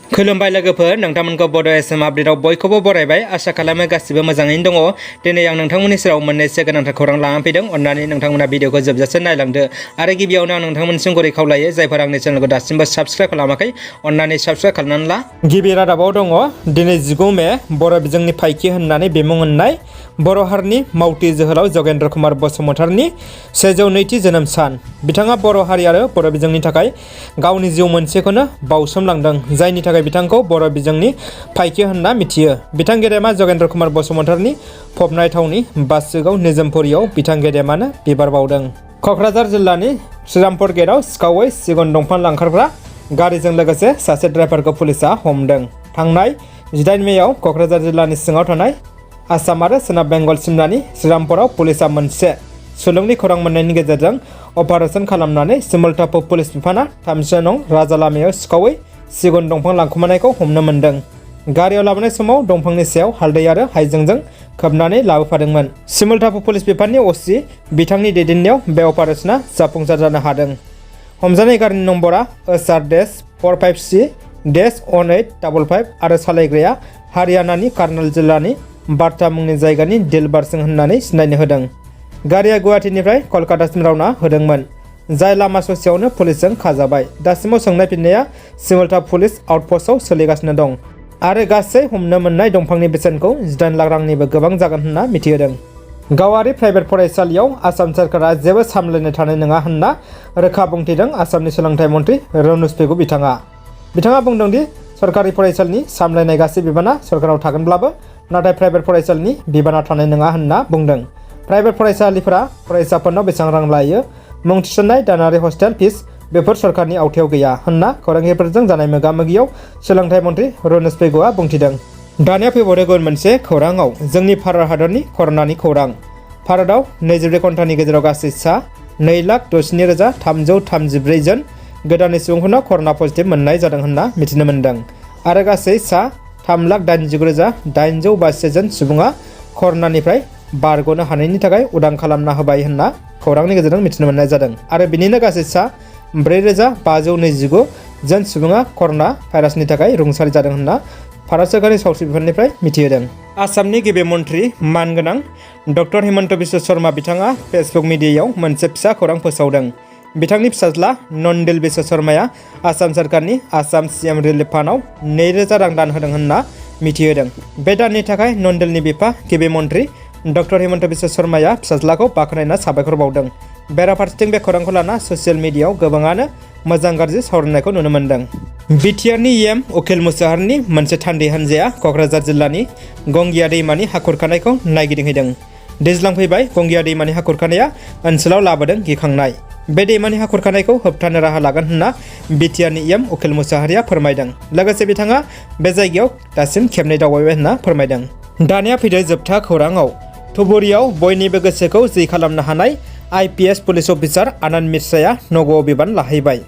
खुलुमबाय लोगोफोर, नोंथांमोनखौ बड' एसएम आपडेटआव बयखौबो बरायबाय। आसा खालामो गासिबो मोजाङैनो दङ। दिनै आं नोंथांमोननि सेराव मोननैसो गोनांथार खौरां लानानै फैदों। अन्नानै नोंथांमोना भिडिअखौ जोबजासे नायलांदो। आरो गिबियावनो आं नोंथांमोनसिम गुरै खावलायो, जायफोर आंनि चेनेलखौ दासिमबो साबस्क्राइब खालामाखै, अन्नानै साबस्क्राइब खालामनानै ला। गिबि रादाबाव दङ, दिनै 19 मे बर' बिजोंनि फायखि होननानै बिमुं मोननाय बर' हारिनि मावथि जोहोलाव जगेन्द्र कुमार बसुमतारीनि 102थि जोनोम सान। बिथाङा बर' हारि आरो बर' बिजोंनि थाखाय गावनि जिउ मोनसेखौनो बाउसोमलांदों, जायनि थाखाय बिथांखौ बर' बिजोंनि फायखि होनना मिथियो। बिथां गेदेमा जगेन्द्र कुमार बसुमतारीनि फबनाय थावनि बासुगाव निजोमपुरियाव बिथां गेदेमानो बिबार बावदों। क'क्राझार जिल्लानि श्रीरामपुर गेटआव सिखावै सिगुन दंफां लांखारग्रा गारिजों लोगोसे सासे ड्राइभारखौ पुलिसआ हमदों। थांनाय 18 मेआव क'क्राझार जिल्लानि सिङाव थानाय आसाम आरो सोनाब बेंगल सिमनानि श्रीरामपुराव पुलिसआ मोनसे सुलुंनि खौरां मोननायनि गेजेरजों अपारेशन खालामनानै सिमलटापु पुलिस बिफाना 30 नं राजा लामायाव सिखावै सिगुन दंफां लांखुमानायखौ हमनो मोनदों। गारियाव लाबोनाय समाव दंफांनि सायाव हालदै आरो हाइजेंजों खोबनानै लाबोफादोंमोन। सिमलटापु पुलिस बिफाननि असि बिथांनि दैदेननायाव बे अपारेशना जाफुंसार जानो हादों। हमजानाय गारिनि नम्बरा HR-453-1855 आरो सालायग्राया हारियानानि कार्नाल जिल्लानि बार्ता मुंनि जायगानि दिलबार सिं होननानै सिनायनो होदों। गारिया गुवाहाटीनिफ्राय कलकातासिम रावना होदोंमोन, जाय लामा ससेयावनो पुलिसजों खाजाबाय। दासिमाव सोंनाय फिननाया सिमलटापु पुलिस आउटपस्टआव सोलिगासिनो दं आरो गासै हमनो मोननाय दंफांनि बेसेनखौ 18 लाख रांनिबो गोबां जागोन होनना मिथिहोदों। गावारि प्राइभेट फरायसालियाव आसाम सोरखारा जेबो सामलायनाय थानाय नङा होनना रोखा बुंथिदों आसामनि सोलोंथाइ मन्थ्रि रनज पेगु बिथाङा। बिथाङा बुंदों दि सरकारि फरायसालिनि सामलायनाय गासै बिबाना सरकाराव थागोनब्लाबो नाथाय प्राइभेट फरायसालिनि बिबाना थानाय नङा होनना बुंदों। प्राइभेट फरायसालिफोरा फरायसाफोरनाव बेसेबां रां लायो, मुं थिसननाय, दानारि हस्टेल फिस बेफोर सरकारनि आवथायाव गैया होनना खौरांगिरिफोरजों जानाय मोगा-मोगियाव सोलोंथाइ मन्थ्रि रनज पेगुआ बुंथिदों। दानिया फैबावदों गुबुन मोनसे खौराङाव, जोंनि भारत हादरनि कर'नानि खौरां। भारतआव 24 घन्टानि गेजेराव गासै सा 2,69,334 जन गोदानै सुबुंफोरनाव कर'ना पजिटिभ मोननाय जादों होनना मिथिनो मोन्दों आरो गासै सा 3,89,882 जन सुबुङा कर'नानिफ्राय बारग'नो हानायनि थाखाय उदां खालामना होबाय होनना खौरांनि गेजेरजों मिथिनो मोननाय जादों आरो बिनिनो गासै सा 4,529 जन सुबुङा कर'ना भाइरासनि थाखाय रुंसारि जादों होनना भारत सोरखारनि सावस्रि बिफाननिफ्राय मिथिहोदों। आसामनि गिबि मन्थ्रि मानगोनां डक्टर हिमन्त बिश्व शर्मा बिथाङा फेसबुक मिडियायाव मोनसे फिसा खौरां फोसावदों। बिथांनि फिसाज्ला नन्दिल बिश्व शर्माया आसाम सोरखारनि आसाम CM रिलिफ फान्डआव 2,000 रां दान होदों होनना मिथिहोदों। बे दाननि थाखाय नन्दिलनि बिफा गिबि मन्थ्रि डक्टर हिमन्त बिश्व शर्माया फिसाज्लाखौ बाख्नायना साबायखर बावदों। बेराफारसेथिं बे खौरांखौ लाना ससियेल मिडियायाव गोबाङानो मोजां गाज्रि सावरायनायखौ नुनो मोन्दों। बिटिआरनि EM उखिल मुसाहारिनि मोनसे थान्दै हान्जाया क'क्राझार जिल्लानि गंगिया दैमानि हा खुरखानायखौ नायगिदिंहैदों। दैज्लां फैबाय, गंगिया दैमानि हा खुरखानाया ओनसोलाव लाबोदों गिखांनाय। बे दैमानि हा खुरखानायखौ होबथानो राहा लागोन होनना बिटिआरनि EM उखिल मुसाहारिया फोरमायदों। लोगोसे बिथाङा बे जायगायाव दासिम खेबनै दावबायबाय होनना फोरमायदों। दानिया फैदो जोबथा खौराङाव। धुबुरीयाव बयनिबो गोसोखौ जै खालामनो हानाय IPS पुलिस अफिसार आनन्द मिश्राया नग'आव बिबान लाहैबाय।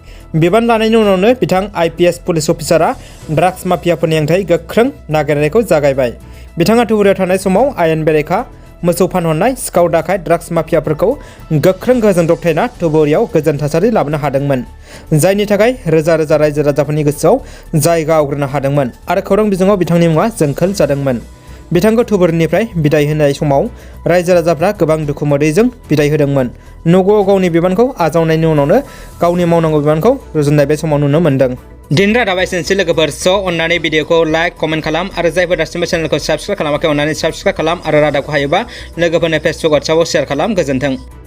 बिबान लानायनि उनावनो बिथां IPS पुलिस अफिसारा ड्राग्स माफियाफोरनि हेंथायै गोख्रों नागिरनायखौ जागायबाय। बिथाङा धुबुरीयाव थानाय समाव आयेन बेरेखा मोसौ फानहरनाय, सिखाव दाखायत, ड्राग्स माफियाफोरखौ गोख्रों गोहोजों दबथायना धुबुरीयाव गोजोन थासारि लाबोनो हादोंमोन, जायनि थाखाय रोजा रोजा रायजो राजाफोरनि गोसोआव जायगा आवग्रिनो हादोंमोन आरो खौरां बिजोङाव बिथांनि मुङा जोंखोल जादोंमोन। बिथांखौ धुबुरीनिफ्राय बिदाय होनाय समाव रायजो राजाफ्रा गोबां दुखु मोदैजों बिदाय होदोंमोन। नग'आव गावनि बिबानखौ आजावनायनि उनावनो गावनि मावनांगौ बिबानखौ रुजुननाय बे समाव नुनो मोन्दों। दिनै रादाबा एसेनोसै लोगोफोर। अन्नानै भिडिअखौ लाइक, कमेन्ट खालाम आरो जायफोर दासिमबो चेनेलखौ साबस्क्राइब खालामाखै अन्नानै साबस्क्राइब खालाम आरो रादाबखौ हायोबा लोगोफोरनो फेसबुक, वाट्सएपआव शेयार खालाम। गोजोन्थों।